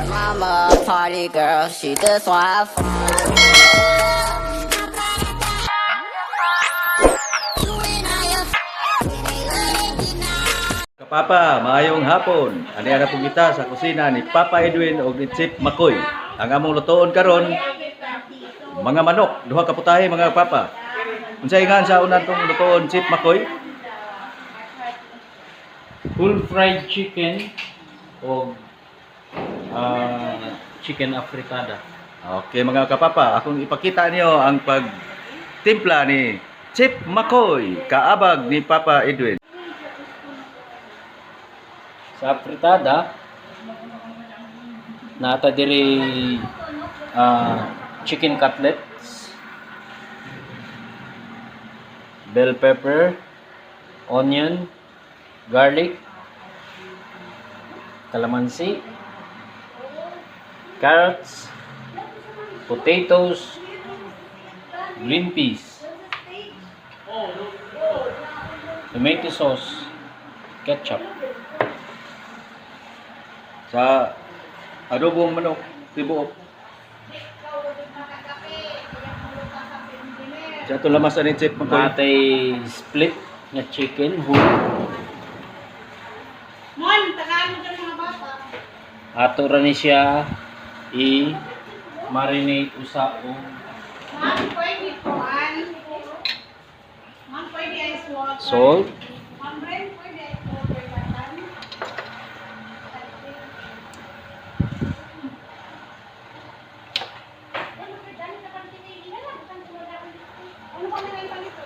Mama, a party girl, she just wanna have fun. Kapapa, maayong hapon. Ani ara po kita sa kusina ni Papa Edwin og ni Chip Makoy. Ang among lutoon karon mga manok, duha ka putahe, mga papa. Unsay nga sa unan tong lutoon, Chip Makoy? Full fried chicken o chicken afritada. Okay, mga kapapa, akong ipakita niyo ang pagtimpla ni Chip Makoy, kaabag ni Papa Edwin. Sa afritada, nata diri chicken cutlets, bell pepper, onion, garlic, calamansi, carrots, potatoes, green peas, tomato sauce, ketchup. Sa adobong manok, tibuok. Sa atong lamas ani, Chip Makoy. Natay split nga chicken whole. Mon, tagaan mo dyan mga bata. Ato ra ni siya i marinate usa og Ma'am, pwede kuan. Ma'am, pwede ice water. salt, Ma'am, Bren, pwede ice water katan. Ano pa may palito?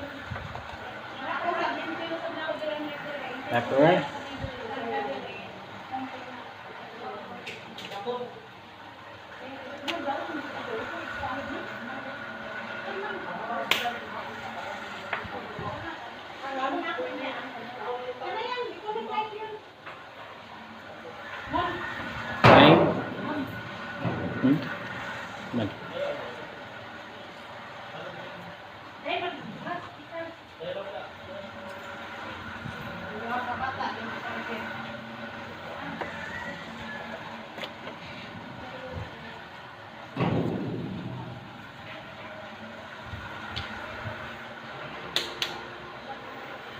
Pepper, thyme. Man.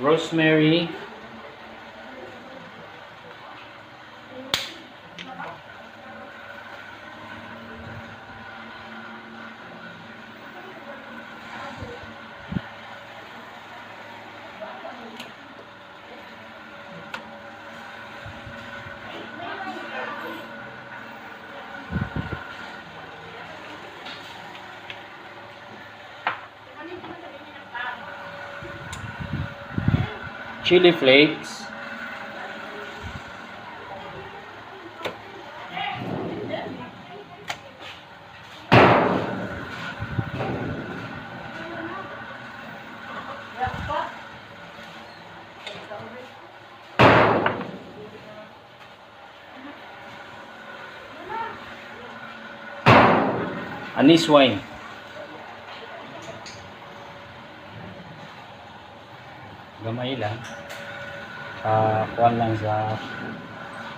Rosemary, chili flakes, anise wine. Gamay lang. Kuan lang sa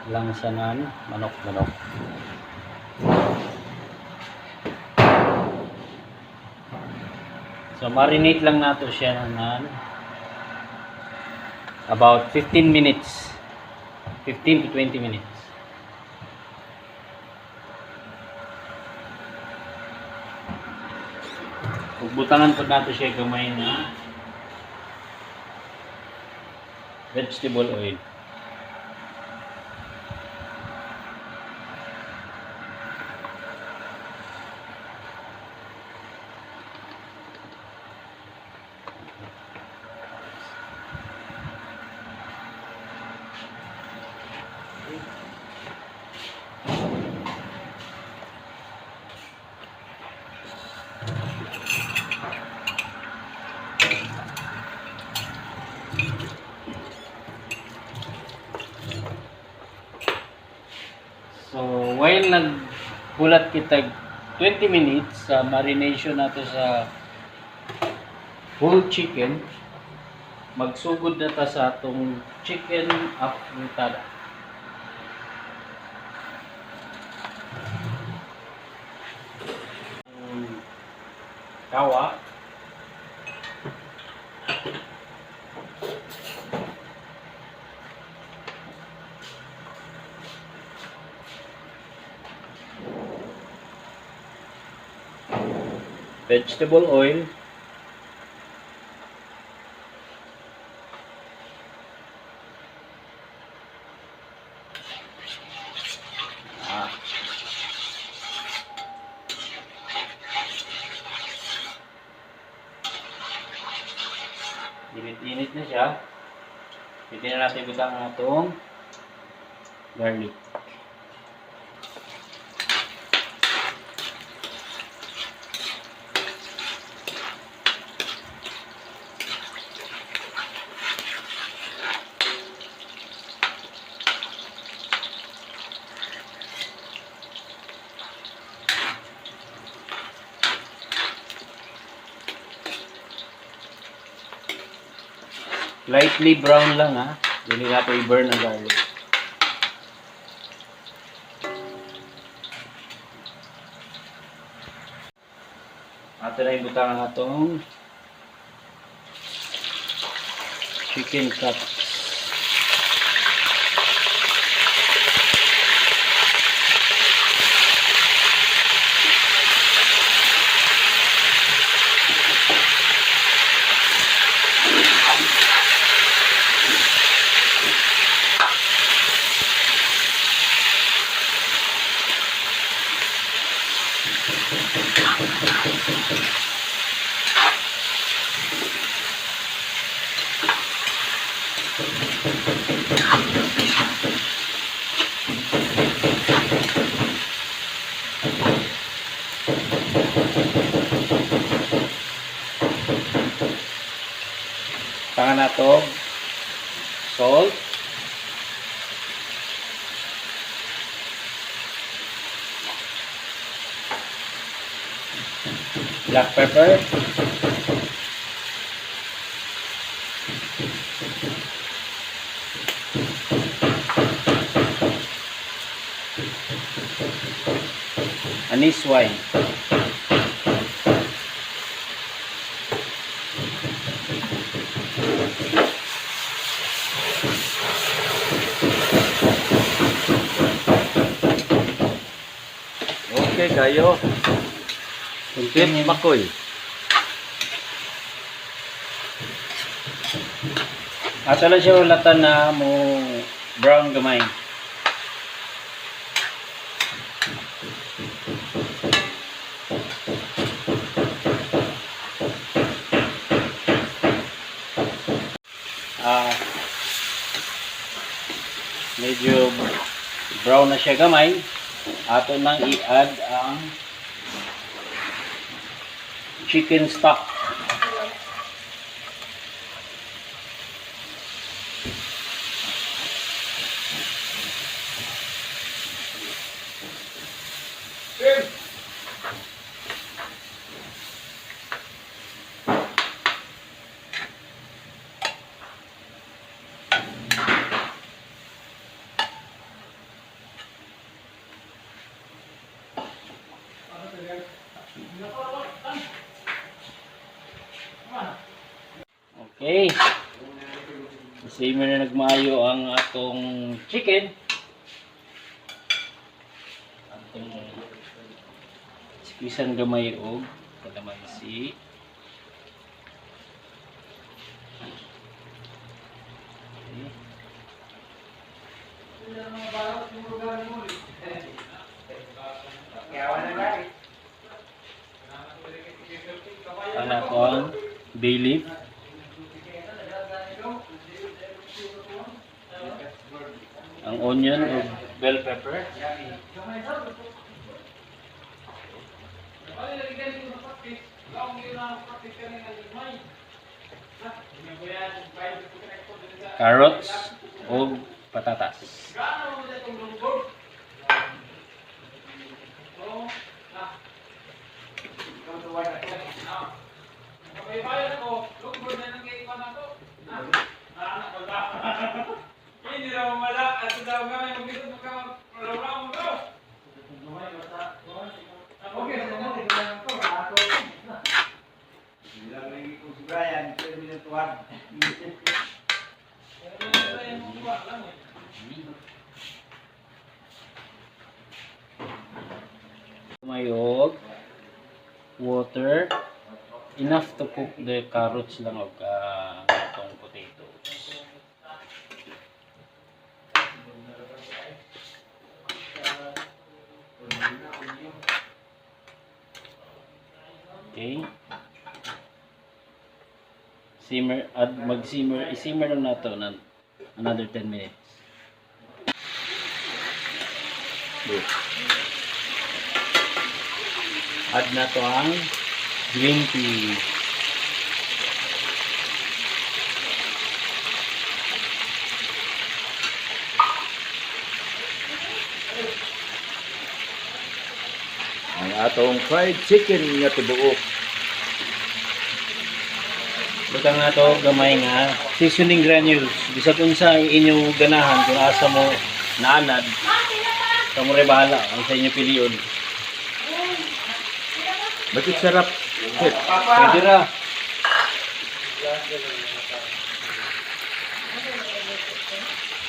langsanan manok-manok. So marinate lang nato siya ng about 15 minutes. 15 to 20 minutes. Ug butangan pud nato siya gamay na vegetable oil. So, while naghulat kita 20 minutes sa marination nato sa whole chicken, magsugod na ta sa atong chicken afritada. Kawa. Vegetable oil. Ah. Init-init na siya. Pwede na natin ibutang ang atong garlic. Lightly brown lang ha. Dili na ito i-burn ang garlic. Ato na ibutang ang atong chicken cuts. Tanga na to. Salt. Black pepper. Anise wine. Okay kayo. Chef Continue. Makoy. Ato lang siya ulatan na mo brown gamay. Ah, medyo brown na siya gamay. Ato nang i-add ang chicken stock. Okay. Simmer na nagmaayo ang atong chicken. Atong squeezan gamay og kalamansi. Okay. Ang atong bay leaf. Ang onion o bell pepper. Carrots o patatas. May og water enough to cook the carrots lang og atong potatoes. Okay. Simmer, add, mag-simmer, i-simmer lang nato ng another 10 minutes. Add na to ang green tea. Ang atong fried chicken nga tibuok. Butang na to gamay nga seasoning granules. Bisag unsa ang inyong ganahan kung asa mo naanad. Kamo ray bahala ang sa inyo pilion. Bakit sarap, Chef? Pwede ra.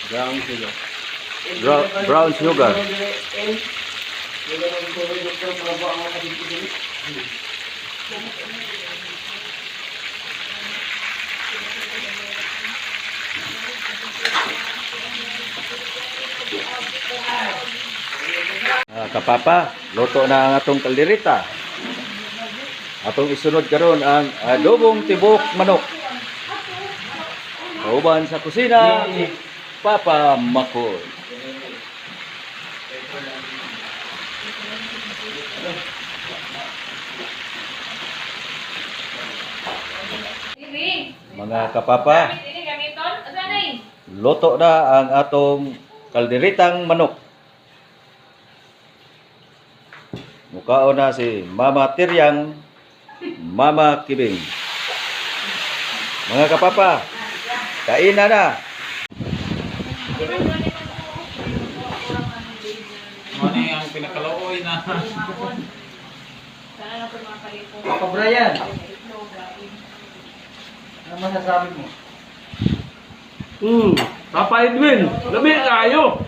Brown sugar. Brown sugar. Ah, kapapa, luto na ang atong kaldereta. Atong isunod karon ang adobong tibok manok. Kauban sa kusina ni Papa Makoy. Mga kapapa, luto na ang atong kalderitang manok. Mukhaon na si Mama Tiryang, Mama Kibing. Mga kapapa, kain na na. Ano yung pinakalooy na. Sana na po mga palipon. Papa Brian, ano masasabi mo? Papa Edwin, labi kayo.